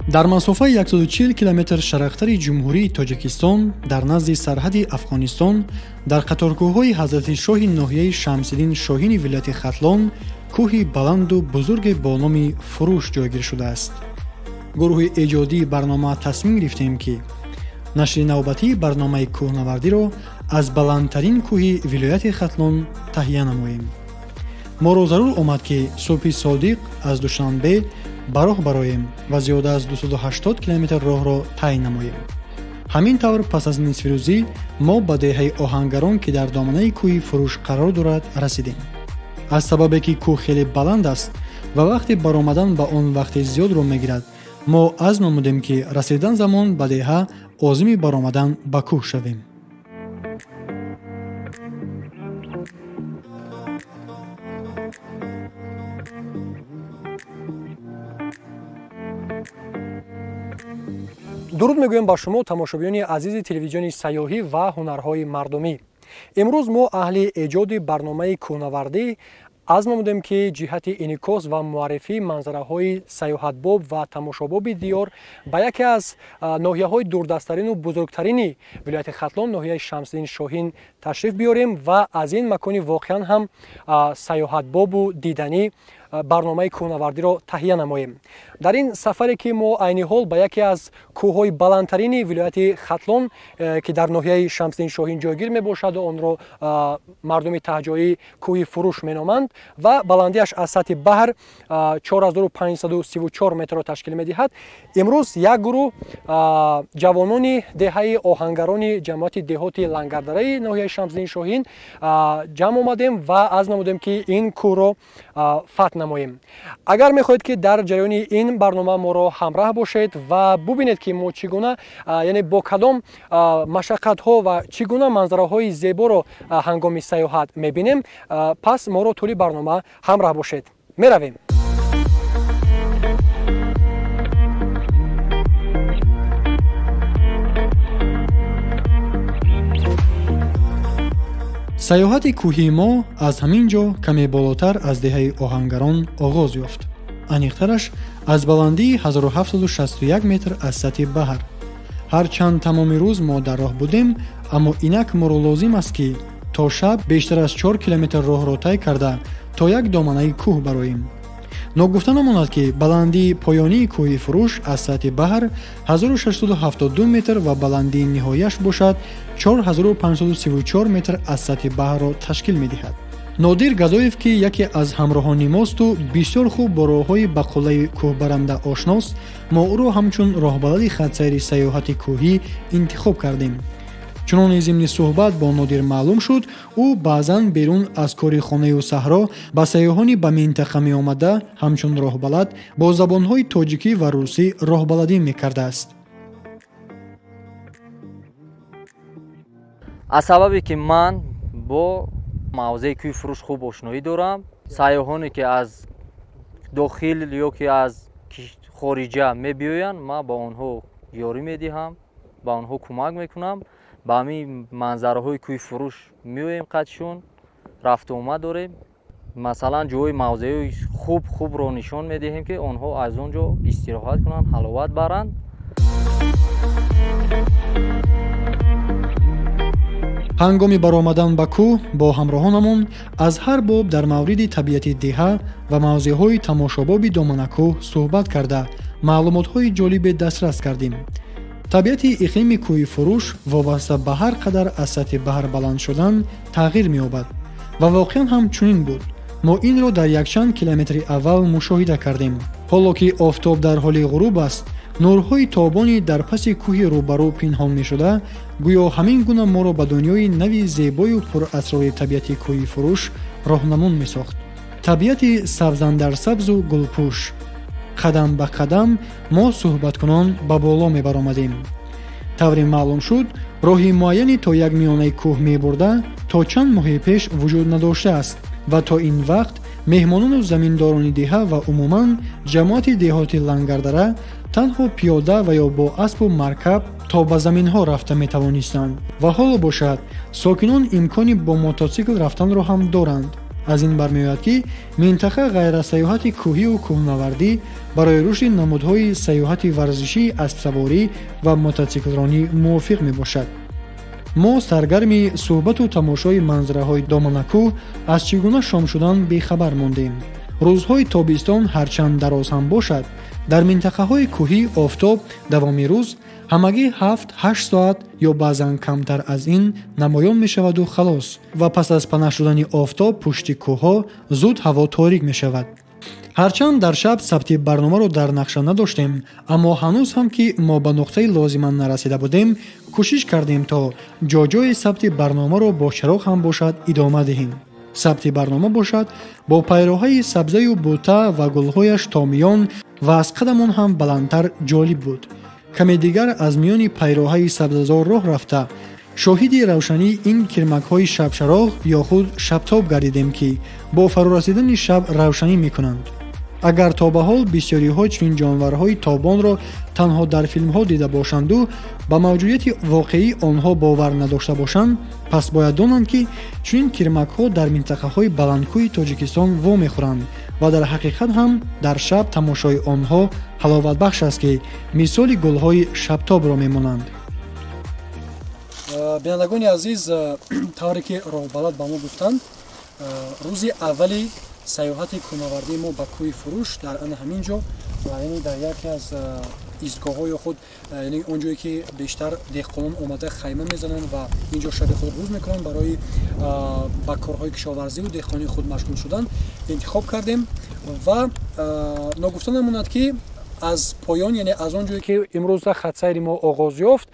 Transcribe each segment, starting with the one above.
Дар масофаи 140 километр шарқтари Ҷумҳурии Тоҷикистон дар назди сарҳади Афғонистон дар қаторкӯҳҳои Ҳазрати Шоҳи ноҳияи Шамсиддин Шоҳини вилояти Хатлон кӯҳи баланду бузурге бо номи Фурӯш ҷойгир шудааст. Гурӯҳи эҷодии барнома тасмим гирифтем, ки нашри навбатии барномаи кӯҳнавардиро аз баландтарин кӯҳи вилояти Хатлон таҳия намоем. Моро зарур омад, ки субҳи содиқ аз Душанбе ба роҳ бароем ва зиёда аз 280 километр роҳро тай намоем. Ҳамин тавр пас аз нисфирӯзӣ мо ба деҳаи Оҳангарон, ки дар доманаи кӯҳи Фурӯш қарор дорад, расидем. Аз сабабе ки кӯҳ хеле баланд аст ва вақти баромадан ба он вақти зиёдро мегирад, мо азм намудем, ки расидан замон ба деҳа озими баромадан ба кӯҳ шавем. Дуруд мегӯем ба шумо, тамошобинони азизи телевизиони сайёҳӣ ва ҳунарҳои мардумӣ. Имрӯз мо аҳли эҷоди барномаи кӯҳнавардӣ азм намудем, ки ҷиҳати инъикос ва муаррифии манзараҳои сайёҳатбоб ва тамошобоби диёр ба яке аз ноҳияҳои дурдасттарину бузургтарини вилояти Хатлон, ноҳияи Шамсиддин Шоҳин ташриф биёрем ва аз ин макони воқеан ҳам сайёҳатбобу диданӣ барномаи кӯҳнавардиро таҳия намоем. Дар ин сафаре, ки мо айни ҳол ба яке аз кӯҳҳои баландтарини вилояти Хатлон, ки дар ноҳияи Шамсиддин Шоҳин ҷойгир мебошаду онро мардуми таҳҷоӣ кӯҳи Фурӯш меноманд ва баландиаш аз сатҳи баҳр 4534 метрро ташкил медиҳад, имрӯз як гурӯҳ ҷавонони деҳаи Оҳангарони ҷамоати деҳоти Лангардараи ноҳияи Шамсиддин Шоҳин ҷамъ омадем ва азм намудем, ки ин кӯҳро фатҳ намоем. Агар мехоҳед, ки дар ҷараёни ин барнома моро ҳамраҳ бошед ва бубинед, ки мо чӣ гуна, яъне бо кадом машаққатҳо ва чӣ гуна манзараҳои зеборо ҳангоми сайёҳат мебинем, пас моро тӯли барнома ҳамраҳ бошед. Меравем. Сайёҳати кӯҳии мо аз ҳамин ҷо каме болотар аз деҳаи Оҳангарон оғоз ёфт. Аниқтараш аз баландии 1761 метр аз сатҳи баҳр. Ҳарчанд тамоми рӯз мо дар роҳ будем, аммо инак моро лозим аст, ки то шаб бештар аз 4 километр роҳро тай карда то як доманаи кӯҳ бароем. Ногуфта намонад, ки баландии поёнии кӯҳи Фурӯш аз сатҳи баҳр 1672 метр ва баландии ниҳояш бошад 4534 метр аз сатҳи баҳрро ташкил медиҳад. Нодир Газоев, ки яке аз ҳамроҳони мосту бисёр хуб бо роҳҳои ба қуллаи кӯҳбаранда ошност, мо ӯро ҳамчун роҳбалади хатсайри сайёҳати кӯҳӣ интихоб кардем. Чунони зимни суҳбат бо Нодир маълум шуд, ӯ баъзан берун аз кори хонаю саҳро ба сайёҳони ба минтақа меомада ҳамчун роҳбалад бо забонҳои тоҷикӣ ва русӣ роҳбаладӣ мекардааст. Аз сабабе ки ман бо мавзеи кӯҳи Фурӯш хуб ошноӣ дорам, сайёҳоне ки аз дохил ё ки аз хориҷа мебиёянд, ман ба онҳо ёрӣ медиҳам, ба онҳо кӯмак мекунам. Ба ҳамин манзараҳои кӯҳи Фурӯш меоем, қадшон рафту омад дорем. Масалан, ҷои мавзеҳои хуб хубро нишон медиҳем, ки онҳо аз он ҷо истироҳат кунанд, ҳаловат баранд. Ҳангоми баромадан ба кӯҳ бо ҳамроҳонамон аз ҳар боб дар мавриди табиати деҳа ва мавзеъҳои тамошобоби доманакӯҳ суҳбат карда маълумотҳои ҷолибе дастрас кардем. Табиати иқлими кӯҳи Фурӯш вобаста ба ҳар қадар аз сатҳи баҳр баланд шудан тағйир меёбад ва воқеан ҳам чунин буд. Мо инро дар якчанд километри аввал мушоҳида кардем. Ҳоло ки офтоб дар ҳоли ғуруб аст, нурҳои тобони дар паси кӯҳи рӯбарӯ пинҳон мешуда, гӯё ҳамин гуна моро ба дунёи нави зебою пурасрори табиати кӯҳи Фурӯш роҳнамун месохт. Табиати сабзандарсабзу гулпӯш. Қадам ба қадам мо суҳбаткунон ба боло мебаромадем. Тавре маълум шуд, роҳи муайяне то як миёнаи кӯҳ мебурда то чанд моҳи пеш вуҷуд надоштааст ва то ин вақт меҳмонону заминдорони деҳа ва умуман ҷамоати деҳоти Лангардара танҳо пиёда ва ё бо аспу маркаб то ба заминҳо рафта метавонистанд ва ҳоло бошад сокинон имкони бо мотосикл рафтанро ҳам доранд. Аз ин бармеояд, ки минтақа ғайр аз сайёҳати кӯҳию кӯҳнавардӣ барои рушди намудҳои сайёҳати варзишӣ, аспсаворӣ ва мототсиклронӣ мувофиқ мебошад. Мо саргарми суҳбату тамошои манзараҳои доманакӯҳ аз чӣ гуна шом шудан бехабар мондем. Рӯзҳои тобистон ҳарчанд дароз ҳам бошад, дар минтақаҳои кӯҳӣ офтоб давоми рӯз ҳамагӣ 7-8 соат ё баъзан камтар аз ин намоён мешаваду халос, ва пас аз панаҳ шудани офтоб пушти кӯҳҳо зуд ҳаво торик мешавад. Ҳарчанд дар шаб сабти барномаро дар нақша надоштем, аммо ҳанӯз ҳам ки мо ба нуқтаи лозима нарасида будем, кӯшиш кардем то ҷоҷои сабти барномаро бо чароғ ҳам бошад идома диҳем. Сабти барнома бошад бо пайроҳаи сабзаю бута ва гулҳояш то миён ва аз қадамон ҳам баландтар ҷолиб буд. Каме дигар аз миёни пайроҳаи сабзазор роҳ рафта, шоҳиди равшании ин кирмакҳои шабчароғ ё худ шабтоб гардидем, ки бо фарорасидани шаб равшанӣ мекунанд. Агар то ба ҳол бисёриҳо чунин ҷонварҳои тобонро танҳо дар филмҳо дида бошанду ба мавҷудияти воқеии онҳо бовар надошта бошанд, пас бояд донанд, ки чунин кирмакҳо дар минтақаҳои баландкӯҳи Тоҷикистон вомехӯранд ва дар ҳақиқат ҳам дар шаб тамошои онҳо ҳаловатбахш аст, ки мисоли гулҳои шабтобро мемонанд. Бинандагони азиз, тавре ки роҳбалад ба мо гуфтанд, рӯзи аввали сайёҳати кӯҳнавардии мо ба кӯҳи Фурӯш дар ана ҳамин ҷо, яъне дар яке аз истгоҳҳои худ, яъне он ҷое ки бештар деҳқонон омада хайма мезананд ва ин ҷо шаби худ рӯз мекунанд барои ба корҳои кишоварзиву деҳқонии худ машғул шудан, интихоб кардем. Ва ногуфта намонад, ки аз поён, яъне аз он ҷое ки имрӯза хатсайри мо оғоз ёфт,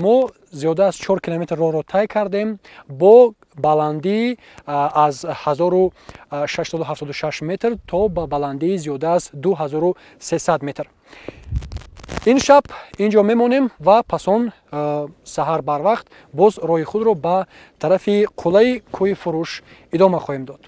мо зиёда аз 4 километр роҳро тай кардем бо баландӣ аз 1676 метр то ба баландии зиёда аз 2300 метр. Ин шаб ин ҷо мемонем ва пас он саҳар барвақт боз роҳи худро ба тарафи қуллаи кӯҳи Фурӯш идома хоҳем дод.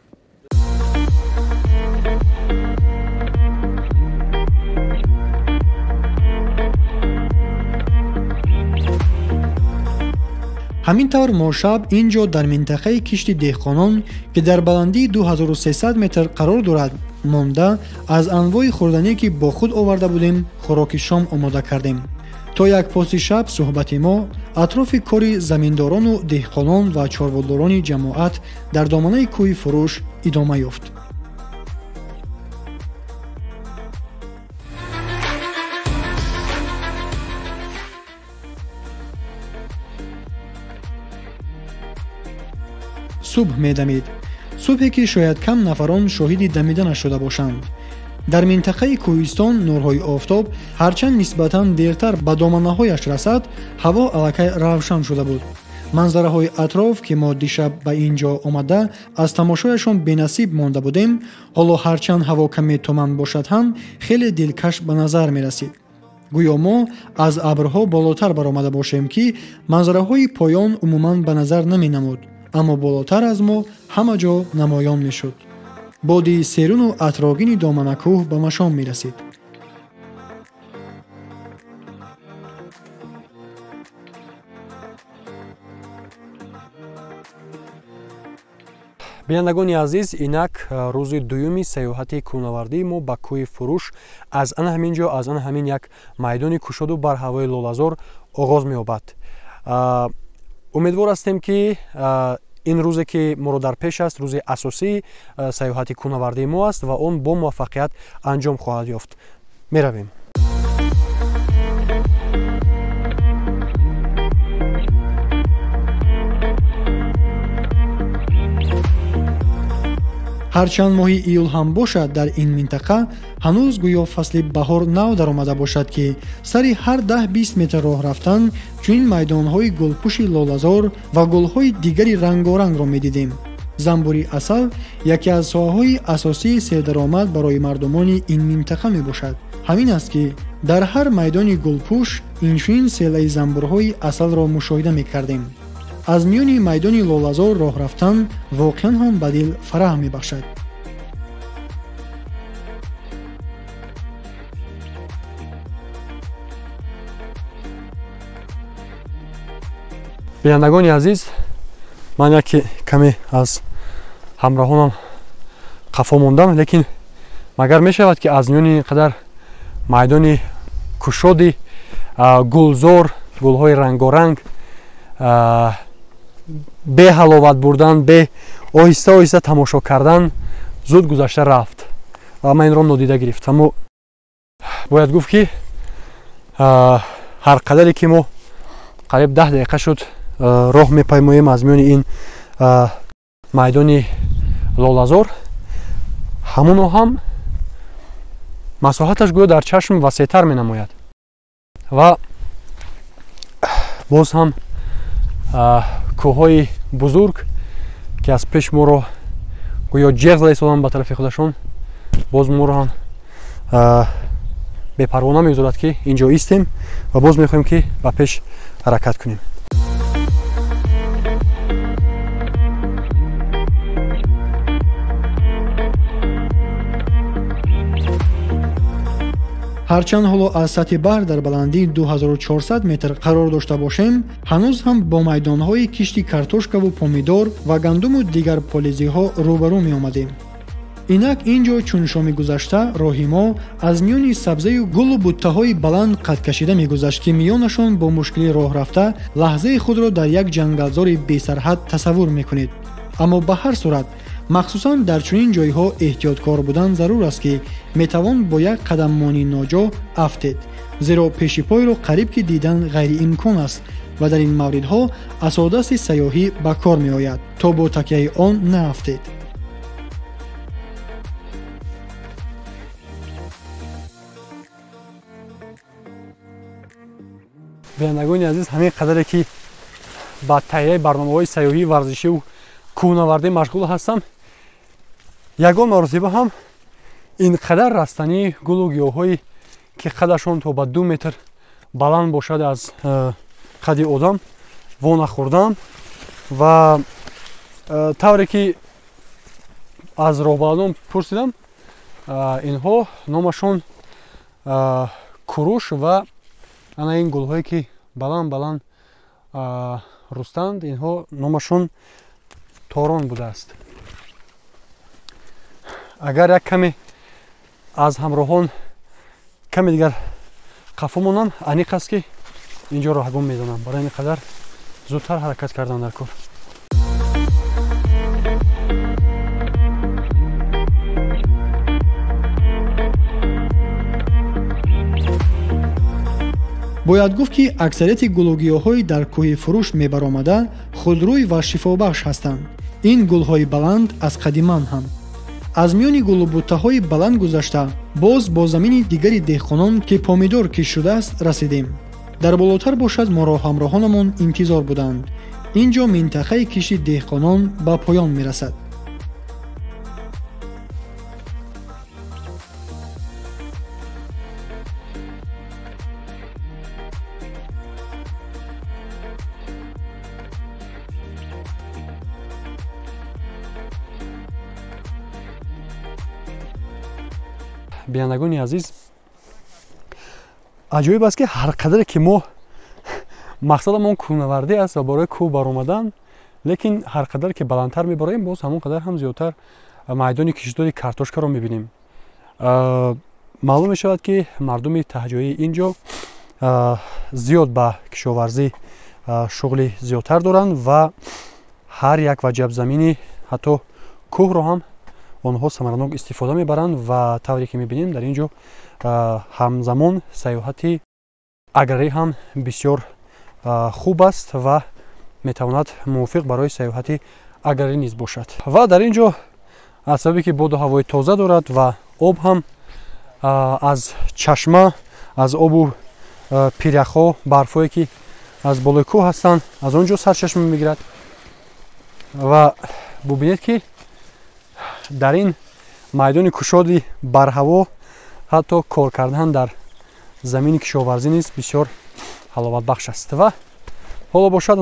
Ҳамин тавр мо шаб ин ҷо дар минтақаи кишти деҳқонон, ки дар баландии 2300 метр қарор дорад, монда аз анвои хӯрдане, ки бо худ оварда будем, хӯроки шом омода кардем. То як поси шаб суҳбати мо атрофи кори заминдорону деҳқонон ва чорводорони ҷамоат дар доманаи кӯҳи Фурӯш идома ёфт. Субҳ медамид, субҳе ки шояд кам нафарон шоҳиди дамиданаш шуда бошанд. Дар минтақаи кӯҳистон нурҳои офтоб ҳарчанд нисбатан дертар ба доманаҳояш расад, ҳаво аллакай равшан шуда буд. Манзараҳои атроф, ки мо дишаб ба ин ҷо омада аз тамошояшон бенасиб монда будем, ҳоло ҳарчанд ҳаво каме туман бошад ҳам хеле дилкаш ба назар мерасид. Гӯё мо аз абрҳо болотар баромада бошем, ки манзараҳои поён умуман ба назар наменамуд, аммо болотар аз мо ҳама ҷо намоён мешуд. Боди серуну атрогини доманакӯҳ ба машом мерасид. Бинандагони азиз, инак рӯзи дуюми сайёҳати кӯҳнавардии мо ба кӯҳи Фурӯш аз ана ҳамин ҷо, аз ана ҳамин як майдони кушоду бар ҳавои лолазор оғоз меёбад. Умедвор ҳастем, ки ин рӯзе ки моро дар пеш аст, рӯзи асосии сайёҳати кӯҳнавардии мо аст ва он бо муваффақият анҷом хоҳад ёфт. Меравем. Ҳарчанд моҳи июл ҳам бошад, дар ин минтақа ҳанӯз гӯё фасли баҳор нав даромада бошад, ки сари ҳар 10-20 метр роҳ рафтан чунин майдонҳои гулпӯши лолазор ва гулҳои дигари рангорангро медидем. Занбури асал яке аз соҳаҳои асосии сердаромад барои мардумони ин минтақа мебошад. Ҳамин аст, ки дар ҳар майдони гулпӯш инчунин селаи занбурҳои асалро мушоҳида мекардем. Аз миёни майдони лолазор роҳ рафтан воқеан ҳам ба дил фараҳ мебахшад. Бинандагони азиз, ман яке каме аз ҳамроҳонам Қафо мондам, лекин магар мешавад, ки аз миёни ин қадар майдони кушоди гулзор, гулҳои рангоранг бе ҳаловат бурдан, бе оҳиста оҳиста тамошо кардан зуд гузашта рафт ва ман инро нодида гирифтам. Аммо бояд гуфт, ки ҳар қадаре ки мо қариб 10 дақиқа шуд роҳ мепаймоем аз миёни ин майдони лолазор, ҳамоно ҳам масоҳаташ гӯё дар чашм васеътар менамояд ва боз ҳам кӯҳҳои бузург, ки аз пеш моро гӯё ҷеғ зада истоданд ба тарафи худашон, боз моро ҳам бепарво намегузорад, ки ин ҷо истем ва боз мехоҳем, ки ба пеш ҳаракат кунем. Ҳарчанд ҳоло аз сатҳи баҳр дар баландии 2400 метр қарор дошта бошем, ҳанӯз ҳам бо майдонҳои кишти картошкаву помидор ва гандуму дигар полизиҳо рӯбарӯ меомадем. Инак ин ҷо чун шоми гузашта роҳи мо аз миёни сабзаю гулу буттаҳои баланд қадкашида мегузашт, ки миёнашон бо мушкилӣ роҳ рафта лаҳзаи худро дар як ҷангалзори бесарҳад тасаввур мекунед. Аммо ба ҳар сурат, махсусан дар чунин ҷойҳо эҳтиёткор будан зарур аст, ки метавон бо як қадаммонии ноҷо афтед, зеро пеши пойро қариб ки дидан ғайриимкон аст ва дар ин мавридҳо асодасти сайёҳӣ ба кор меояд, то бо такяи он наафтед. Бинандагони азиз, ҳамин қадаре ки ба таҳияи барномаҳои сайёҳӣ, варзишиву кӯҳнавардӣ машғул ҳастам, ягон маротиба ҳам ин қадар растании гулу гиёҳҳое, ки қадашон то ба 2 метр баланд бошад аз қади одам, во нахӯрдам. Ва тавре ки аз роҳбаладон пурсидам, инҳо номашон куруш ва ана ин гулҳое, ки баланд баланд рустанд, инҳо номашон торон будааст. Агар як каме аз ҳамроҳон каме дигар қафо монам, аниқ аст, ки ин ҷо роҳгум мезанам. Барои ин қадар зудтар ҳаракат кардан дар кор. Бояд гуфт, ки аксарияти гулугиёҳҳои дар кӯҳи Фурӯш мебаромада худрӯй ва шифобахш ҳастанд. Ин гулҳои баланд аз қадиман ҳам аз миёни гулубуттаҳои баланд гузашта, боз бо замини дигари деҳқонон, ки помидор кишт шудааст, расидем. Дар болотар бошад моро ҳамроҳонамон интизор буданд. Ин ҷо минтақаи кишти деҳқонон ба поён мерасад. Бинандагони азиз, аҷоиб аст, ки ҳар қадаре ки мо мақсадамон кӯҳнавардӣ аст ва барои кӯҳ баромадан, лекин ҳар қадар ки баландтар мебароем, боз ҳамон қадар ҳам зиёдтар майдони киштдори картошкаро мебинем. Маълум мешавад, ки мардуми таҳҷоии ин ҷо зиёд ба кишоварзӣ шуғли зиёдтар доранд ва ҳар як ваҷаб замини ҳатто кӯҳро ҳам онҳо самаранок истифода мебаранд. Ва тавре ки мебинем, дар ин ҷо ҳамзамон сайёҳати аграрӣ ҳам бисёр хуб аст ва метавонад мувофиқ барои сайёҳати аграрӣ низ бошад. Ва дар ин ҷо аз сабабе ки боду ҳавои тоза дорад ва об ҳам аз чашма, аз обу пиряхҳо, барфҳое, ки аз болои кӯҳ ҳастанд, аз он ҷо сарчашма мегирад. Ва бубинед, ки дар ин майдони кушоди барҳаво ҳатто кор кардан дар замини кишоварзӣ низ бисёр ҳаловатбахш аст. Ва ҳоло бошад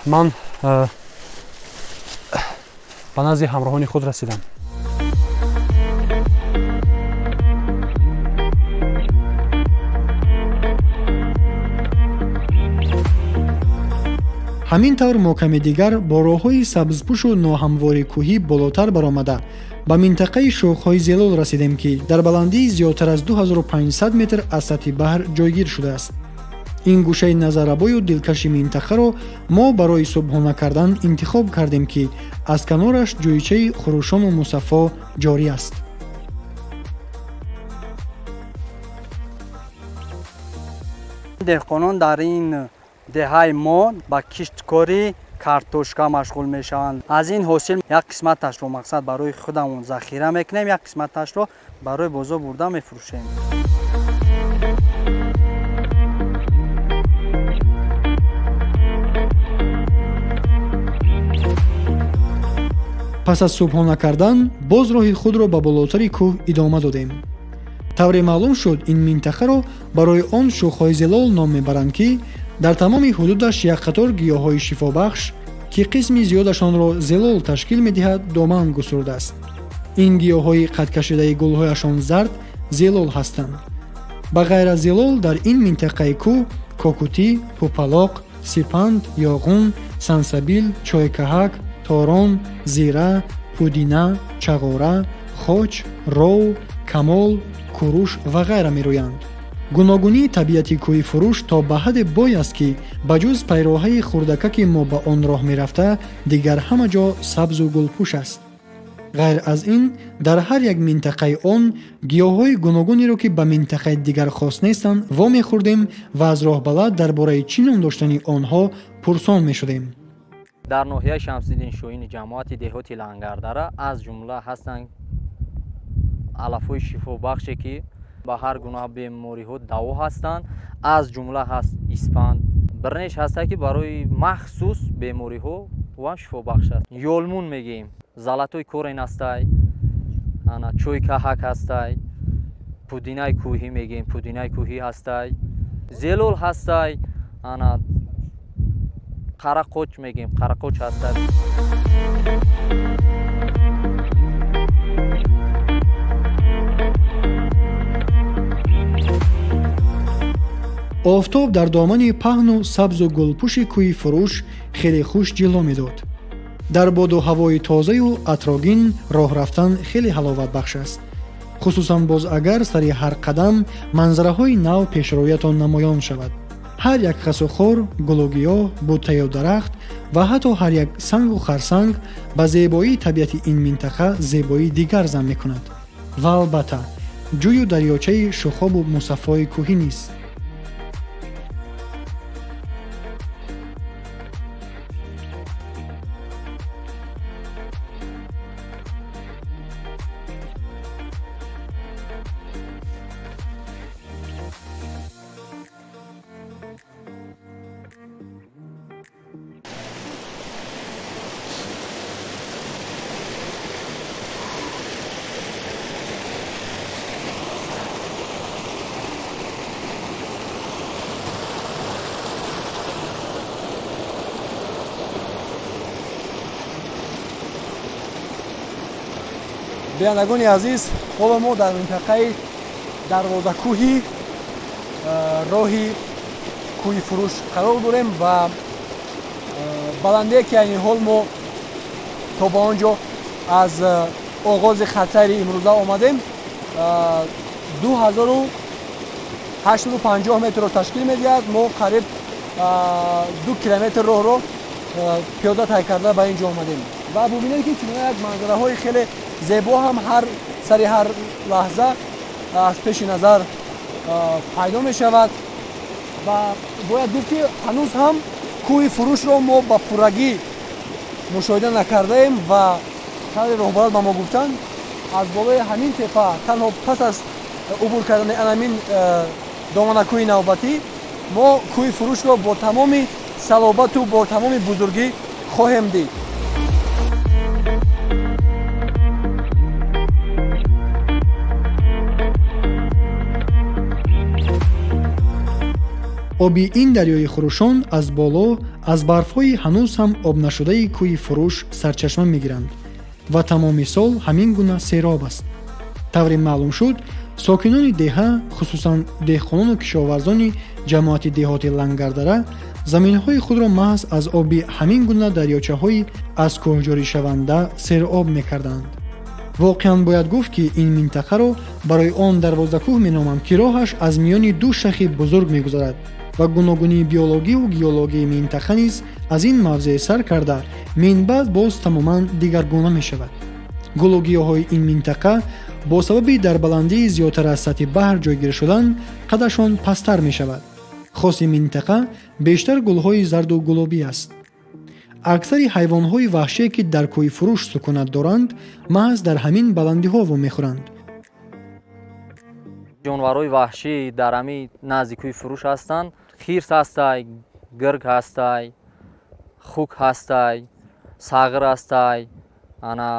ман ба назди ҳамроҳони худ расидам. Ҳамин тавр мо каме дигар бо роҳҳои сабзпӯшу ноҳамвори кӯҳӣ болотар баромада ба минтақаи шохҳои зелол расидем, ки дар баландии зиёдтар аз 2500 метр аз сатҳи баҳр ҷойгир шудааст. Ин гӯшаи назаррабою дилкаши минтақаро мо барои субҳона кардан интихоб кардем, ки аз канораш ҷӯйчаи хурӯшону мусаффо ҷорӣ аст. Деҳқонон дар ин деҳаи мо ба кишткорӣ картошка машғул мешаванд. Аз ин ҳосил як қисматашро мақсад барои худамон захира мекунем, як қисматашро барои бозор бурда мефурӯшем. Пас аз субҳона кардан боз роҳи худро ба болотари кӯҳ идома додем. Тавре маълум шуд, ин минтақаро барои он шохҳои зелол ном мебаранд, ки дар тамоми ҳудудаш як қатор гиёҳҳои шифобахш, ки қисми зиёдашонро зелол ташкил медиҳад, доман гусурдааст. Ин гиёҳҳои қадкашидаи гулҳояшон зард зелол ҳастанд. Ба ғайр аз зелол дар ин минтақаи кӯҳ кокутӣ, пупалоқ, сипанд, ёғун, сансабил, чойкаҳак, торон, зира, пудина, чағора, хоч, ров, камол, куруш ва ғайра мерӯянд. Гуногунии табиати кӯҳи Фурӯш то ба ҳадде бой аст, ки ба ҷуз пайроҳаи хурдакаки мо ба он роҳ мерафта, дигар ҳама ҷо сабзу гулпӯш аст. Ғайр аз ин, дар ҳар як минтақаи он гиёҳҳои гуногунеро, ки ба минтақаи дигар хос нестанд, вомехӯрдем ва аз роҳбалад дар бораи чӣ ном доштани онҳо пурсон мешудем. Дар ноҳияи Шамсиддин Шоҳини ҷамоати деҳоти Лангардара аз ҷумла ҳастанд алафҳои шифобахше, ки ба ҳар гуна бемориҳо даво ҳастанд. Аз ҷумла ҳаст испанд, бирнеш ҳаста, ки барои махсус бемориҳо ӯам шифобахш аст. Ёлмун мегӯем, золотой корен ҳастай, чойкаҳак ҳастай, пудинаи кӯҳӣ мегӯем, пудинаи кӯҳӣ ҳастай, зелол ҳастай, қарақоч мегӯем, қарақоч ҳастай. Офтоб дар домани паҳну сабзу гулпӯши кӯҳи Фурӯш хеле хуш ҷило медод. Дар боду ҳавои тозаю атрогин роҳ рафтан хеле ҳаловатбахш аст, хусусан боз агар сари ҳар қадам манзараҳои нав пешроятон намоён шавад. Ҳар як хасу хор, гулу гиёҳ, буттаю дарахт ва ҳатто ҳар як сангу харсанг ба зебоии табиати ин минтақа зебоии дигар зам мекунад. Ва албатта ҷӯю дарёчаи шухобу мусаффои кӯҳӣ низ. Бинандагони азиз, ҳоло мо дар минтақаи Дарвозакӯҳи роҳи кӯҳи Фурӯш қарор дорем ва баландие, ки айни ҳол мо то ба он ҷо аз оғози хатари имрӯза омадем, 2850 метрро ташкил медиҳад. Мо қариб 2 километр роҳро пиёда тай карда ба ин ҷо омадем ва бубинед, ки чунин як манзараҳои хеле зебо ҳам ҳар сари ҳар лаҳза аз пеши назар пайдо мешавад. Ва бояд гуфт, ки ҳанӯз ҳам кӯҳи Фурӯшро мо ба пуррагӣ мушоҳида накардаем ва тавре роҳбарат ба мо гуфтанд, аз болои ҳамин тепа танҳо пас аз убур кардани анамин доманакӯҳи навбатӣ мо кӯҳи Фурӯшро бо тамоми салобату бо тамоми бузургӣ хоҳем дид. Оби ин дарёи хурӯшон аз боло аз барфҳои ҳанӯз ҳам об нашудаи кӯҳи Фурӯш сарчашма мегиранд ва тамоми сол ҳамин гуна сероб аст. Тавре маълум шуд, сокинони деҳа, хусусан деҳқонону кишоварзони ҷамоати деҳоти Лангардара заминҳои худро маҳз аз оби ҳамин гуна дарёчаҳои аз кӯҳ ҷоришаванда сероб мекарданд. Воқеан бояд гуфт, ки ин минтақаро барои он Дарвозакӯҳ меноманд, ки роҳаш аз миёни ду шахи бузург мегузарад ва гуногунии биологию геологии минтақа низ аз ин мавзеъ сар карда минбаъд боз тамоман дигаргуна мешавад. Гулу гиёҳҳои ин минтақа бо сабаби дар баландии зиёдтар аз сатҳи баҳр ҷойгир шудан қадашон пасттар мешавад. Хоси минтақа бештар гулҳои зарду гулобӣ аст. Аксари ҳайвонҳои ваҳшие, ки дар кӯҳи Фурӯш сукунат доранд, маҳз дар ҳамин баландиҳо вомехӯранд. Ҷонварҳои ваҳшӣ дар ҳамин назди кӯҳи Фурӯш ҳастанд. Хирс ҳастай, гирг ҳастай, хук ҳастай, сағр ҳастай, ана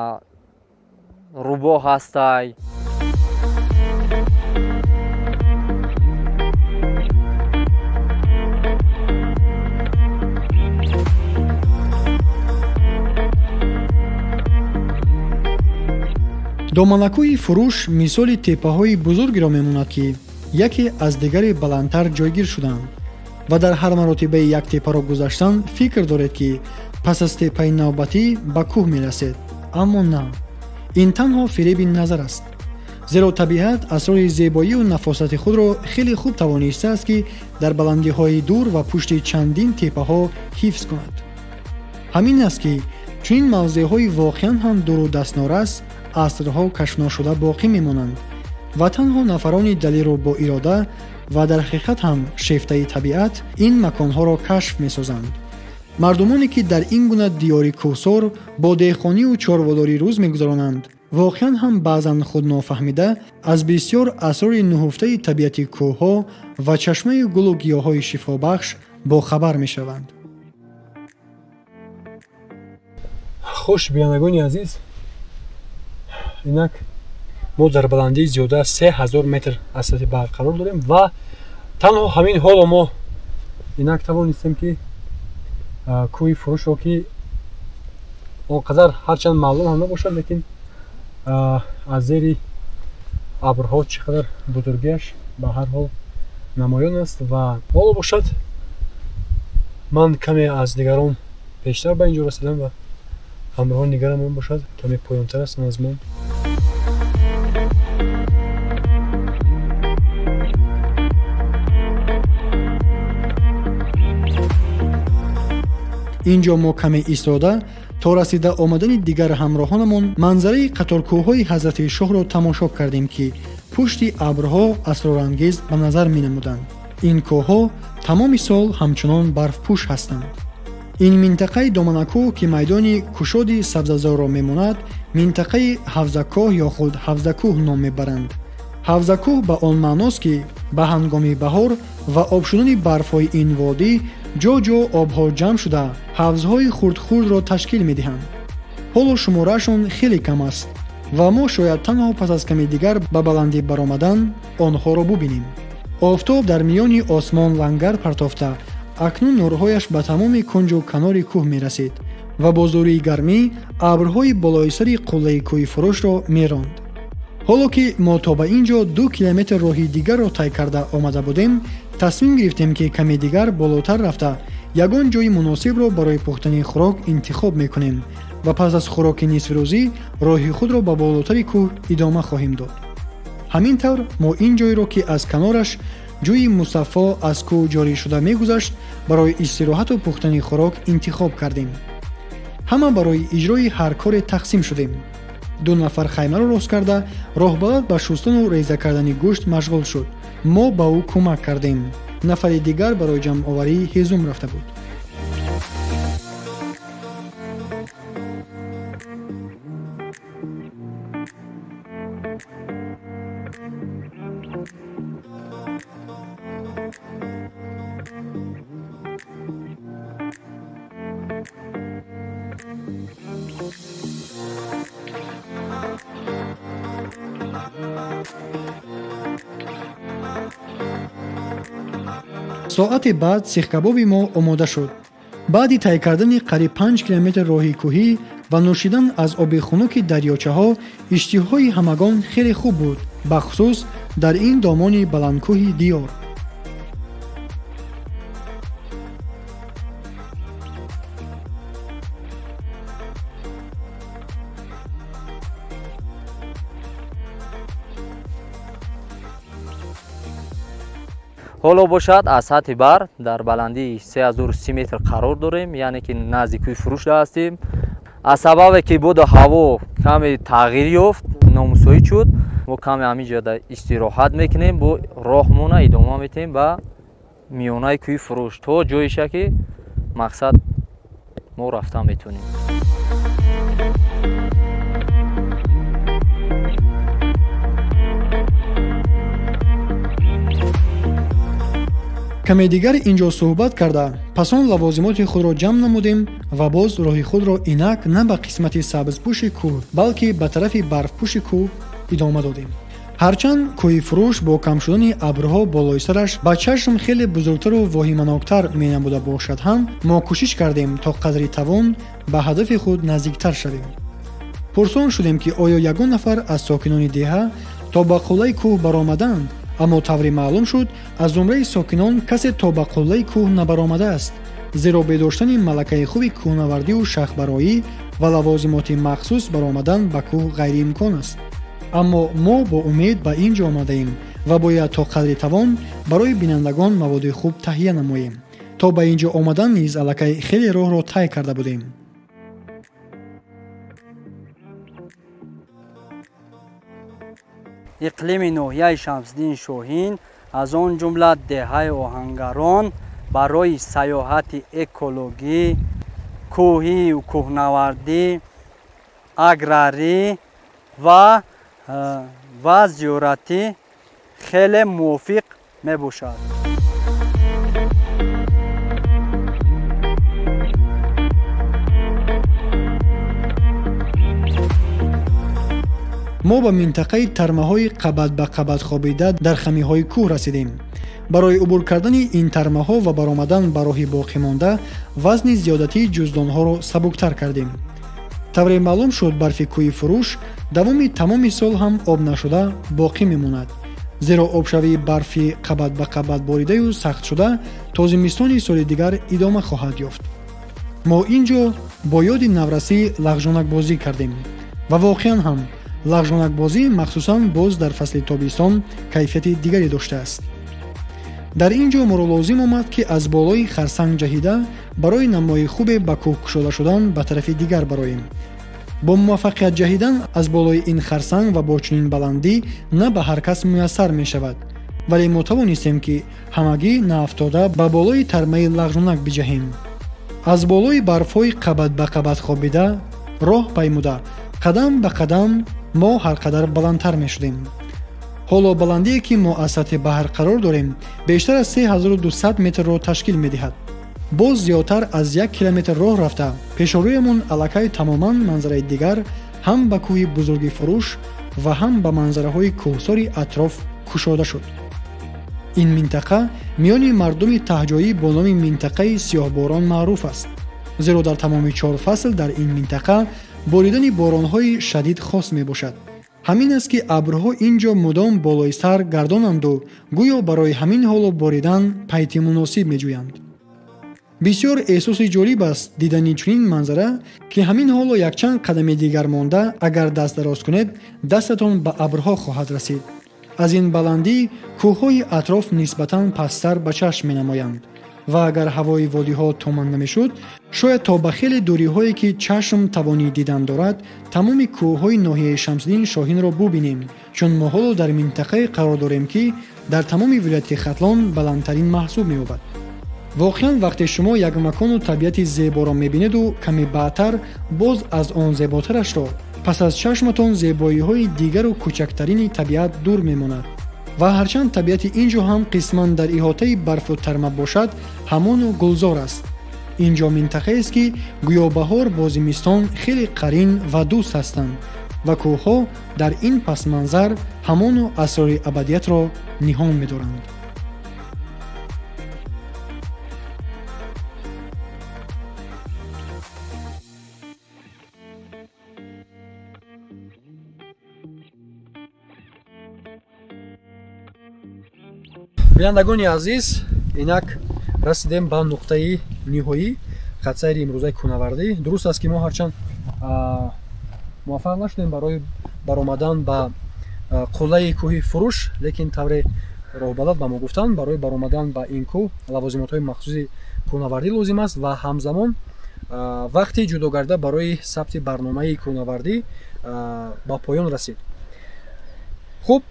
рӯбоҳ ҳастай. Доманакӯҳи Фурӯш мисоли теппаҳои бузургеро мемонад, ки яке аз дигаре баландтар ҷойгир шуданд ва дар ҳар маротибаи як теппаро гузаштан фикр доред, ки пас аз теппаи навбатӣ ба кӯҳ мерасед. Аммо на, ин танҳо фиреби назар аст, зеро табиат асрори зебоию нафосати худро хеле хуб тавонистааст, ки дар баландиҳои дур ва пушти чандин теппаҳо ҳифз кунад. Ҳамин аст, ки чунин мавзеъҳои воқеан ҳам дуру дастнорас асрҳо кашфношуда боқӣ мемонанд ва танҳо нафарони далеру бо ирода ва дар ҳақиқат ҳам шефтаи табиат ин маконҳоро кашф месозанд. Мардумоне, ки дар ин гуна диёри кӯҳсор бо деҳқонию чорводорӣ рӯз мегузаронанд, воқеан ҳам баъзан худнофаҳмида аз бисёр асрори нуҳуфтаи табиати кӯҳҳо ва чашмаи гулу гиёҳҳои шифобахш бохабар мешаванд. Хуш бинандагони азиз, инак мо дар баландии зиёда аз 3000 метр аз сатҳи баҳр қарор дорем ва танҳо ҳамин ҳоло мо инак тавонистем, ки кӯҳи Фурӯшро, ки он қадар ҳарчанд маълум ҳам набошад, лекин аз зери абрҳо чӣ қадар бузургиаш ба ҳар ҳол намоён аст. Ва ҳоло бошад ман каме аз дигарон пештар ба инҷо расидам ва ҳамроҳони дигарамон бошад каме поёнтар ҳастанд аз мо. Инҷо мо каме истода то расида омадани дигар ҳамроҳонамон манзараи қаторкӯҳҳои Ҳазрати Шоҳро тамошо кардем, ки пушти абрҳо асрорангез ба назар менамуданд. Ин кӯҳҳо тамоми сол ҳамчунон барфпӯш ҳастанд. Ин минтақаи доманакӯҳ, ки майдони кушоди сабзазорро мемонад, минтақаи ҳавзакоҳ ё худ ҳавзакӯҳ ном мебаранд. Ҳавзакӯҳ ба он маъност, ки ба ҳангоми баҳор ва об шудани барфҳои ин водӣ ҷо-ҷо обҳо ҷамъ шуда ҳавзҳои хурдхурдро ташкил медиҳанд. Ҳоло шумораашон хеле кам аст ва мо шояд танҳо пас аз ками дигар ба баландӣ баромадан онҳоро бубинем. Офтоб дар миёни осмон лангар партофта акнун нурҳояш ба тамоми кунҷу канори кӯҳ мерасид ва бо зӯрии гармӣ абрҳои болои сари қуллаи кӯҳи Фурӯшро меронд. Ҳоло ки мо то ба ин ҷо 2 километр роҳи дигарро тай карда омада будем, тасмим гирифтем, ки каме дигар болотар рафта ягон ҷои муносибро барои пухтани хӯрок интихоб мекунем ва пас аз хӯроки нисфирӯзӣ роҳи худро ба болотари кӯҳ идома хоҳем дод. Ҳамин тавр мо ин ҷойро, ки аз канораш ҷӯи мусаффо аз кӯҳ ҷорӣ шуда мегузашт, барои истироҳату пухтани хӯрок интихоб кардем. Ҳама барои иҷрои ҳар коре тақсим шудем. 2 нафар хаймаро рост карда роҳбалад ба шустану реза кардани гӯшт машғул шуд. Мо ба ӯ кӯмак кардем. Нафари дигар барои ҷамъоварии ҳезум рафта буд. Соати баъд сихкабоби мо омода шуд. Баъди тай кардани қариб 5 километр роҳи кӯҳӣ ва нӯшидан аз оби хунуки дарёчаҳо иштиҳои ҳамагон хеле хуб буд, бахусус дар ин домони баландкӯҳи диёр. Ҳоло бошад аз сатҳи баҳр дар баландии 3030 метр қарор дорем, яъне ки назди кӯҳи Фурӯш ҳастем. Аз сабабе ки боду ҳаво каме тағйир ёфт, номусоид шуд, мо каме ҳамин ҷода истироҳат мекунем, бо роҳмона идома медиҳем ба миёнаи кӯҳи Фурӯш то ҷоиша ки мақсад мо рафта метавонем. Каме дигар инҷо суҳбат карда, пас он лавозимоти худро ҷамъ намудем ва боз роҳи худро инак на ба қисмати сабзпӯши кӯҳ, балки ба тарафи барфпӯши кӯҳ идома додем. Ҳарчанд кӯҳи Фурӯш бо кам шудани абрҳо болои сараш ба чашм хеле бузургтару воҳиманоктар менамуда бошад ҳам, мо кӯшиш кардем то қадри тавон ба ҳадафи худ наздиктар шавем. Пурсон шудем, ки оё ягон нафар аз сокинони деҳа то ба қуллаи кӯҳ баромаданд, аммо тавре маълум шуд, аз зумраи сокинон касе то ба қуллаи кӯҳ набаромадааст, зеро бедоштани малакаи хуби кӯҳнавардию шахбароӣ ва лавозимоти махсус баромадан ба кӯҳ ғайриимкон аст. Аммо мо бо умед ба ин ҷо омадаем ва бояд то қадри тавон барои бинандагон маводи хуб таҳия намоем. То ба ин ҷо омадан низ аллакай хеле роҳро тай карда будем. Иқлими ноҳияи Шамсиддин Шоҳин, аз он ҷумла деҳаи Оҳангарон, барои сайёҳати экологӣ, кӯҳию кӯҳнавардӣ, аграрӣ ва зиёратӣ хеле мувофиқ мебошад. Мо ба минтақаи тармаҳои қабат ба қабат хобида дар хамиҳои кӯҳ расидем. Барои убур кардани ин тармаҳо ва баромадан ба роҳи боқимонда вазни зиёдатии ҷуздонҳоро сабуктар кардем. Тавре маълум шуд, барфи кӯҳи Фурӯш давоми тамоми сол ҳам об нашуда боқӣ мемонад, зеро обшавии барфи қабат ба қабат боридаю сахтшуда то зимистони соли дигар идома хоҳад ёфт. Мо ин ҷо бо ёди наврасӣ лағжонакбозӣ кардем ва воқеан ҳам лағжонакбозӣ махсусан боз дар фасли тобистон кайфияти дигаре доштааст. Дар ин ҷо моро лозим омад, ки аз болои харсанг ҷаҳида барои намои хубе ба кӯҳ кушода шудан ба тарафи дигар бароем. Бо муваффақият ҷаҳидан аз болои ин харсанг ва бо чунин баландӣ на ба ҳар кас муяссар мешавад, вале мо тавонистем, ки ҳамагӣ наафтода ба болои тармаи лағжонак биҷаҳем. Аз болои барфҳои қабат ба қабат хобида роҳ паймуда қадам ба қадам мо ҳар қадар баландтар мешудем. Ҳоло баландие, ки мо аз сатҳи баҳр қарор дорем, бештар аз 3200 метрро ташкил медиҳад. Боз зиёдтар аз 1 километр роҳ рафта, пешорӯямон аллакай тамоман манзараи дигар ҳам ба кӯҳи бузурги Фурӯш ва ҳам ба манзараҳои кӯҳсори атроф кушода шуд. Ин минтақа миёни мардуми таҳҷоӣ бо номи минтақаи сиёҳборон маъруф аст, зеро дар тамоми чор фасл дар ин минтақа боридани боронҳои шадид хос мебошад. Ҳамин аст, ки абрҳо ин ҷо мудом болои сар гардонанду гӯё барои ҳамин ҳоло боридан пайти муносиб меҷӯянд. Бисёр эҳсоси ҷолиб аст дидани чунин манзара, ки ҳамин ҳоло якчанд қадами дигар монда, агар даст дароз кунед, дастатон ба абрҳо хоҳад расид. Аз ин баландӣ кӯҳҳои атроф нисбатан пасттар ба чашм менамоянд ва агар ҳавои водиҳо туман намешуд, шояд то ба хеле дуриҳое, ки чашм тавонӣ дидан дорад, тамоми кӯҳҳои ноҳияи Шамсиддин Шоҳинро бубинем, чун мо ҳоло дар минтақае қарор дорем, ки дар тамоми вилояти Хатлон баландтарин маҳсуб меёбад. Воқеан вақте шумо як макону табиати зеборо мебинеду каме баъдтар боз аз он зеботарашро, пас аз чашматон зебоиҳои дигару кӯчактарини табиат дур мемонад. Ва ҳарчанд табиати ин ҷо ҳам қисман дар иҳотаи барфу тарма бошад, ҳамону гулзор аст. Ин ҷо минтақаест, ки гӯё баҳор бо зимистон хеле қарин ва дӯст ҳастанд ва кӯҳҳо дар ин пасманзар ҳамону асрори абадиятро ниҳон медоранд. Бинандагони азиз, инак расидем ба нуқтаи ниҳоӣ хатсайри имрӯзаи кӯҳнавардӣ. Дуруст аст, ки мо ҳарчанд муваффақ нашудем барои баромадан ба қуллаи кӯҳи Фурӯш, лекин тавре роҳбалад ба мо гуфтанд, барои баромадан ба ин кӯҳ лавозимотҳои махсуси кӯҳнавардӣ лозим аст ва ҳамзамон вақти ҷудогарда барои сабти барномаи кӯҳнавардӣ ба поён расид. Хуб,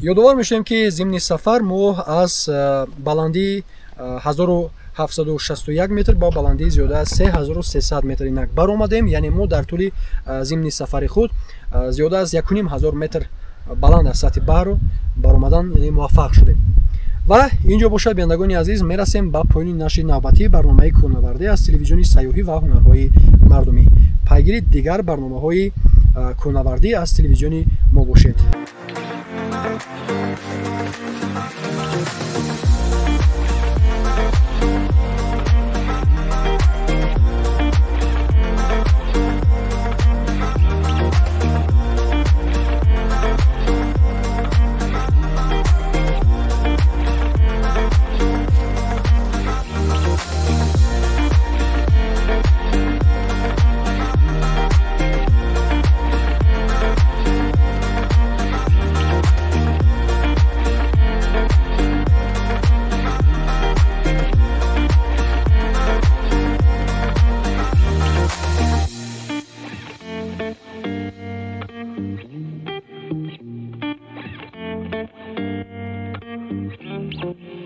ёдовар мешавем, ки зимни сафар мо аз баландии 1761 метр ба баландии зиёда аз 3300 метр инак баромадем. Яъне мо дар тӯли зимни сафари худ зиёда аз 1500 метр баланд аз сатҳи баҳру баромадан, яъне муваффақ шудем. Ва инҷо бошад, бинандагони азиз, мерасем ба поёни нашри навбатии барномаи кӯҳнавардӣ аз телевизиони сайёҳӣ ва ҳунарҳои мардумӣ. Пайгири дигар барномаҳои кӯҳнавардӣ аз телевизиони мо бошед. Thank you.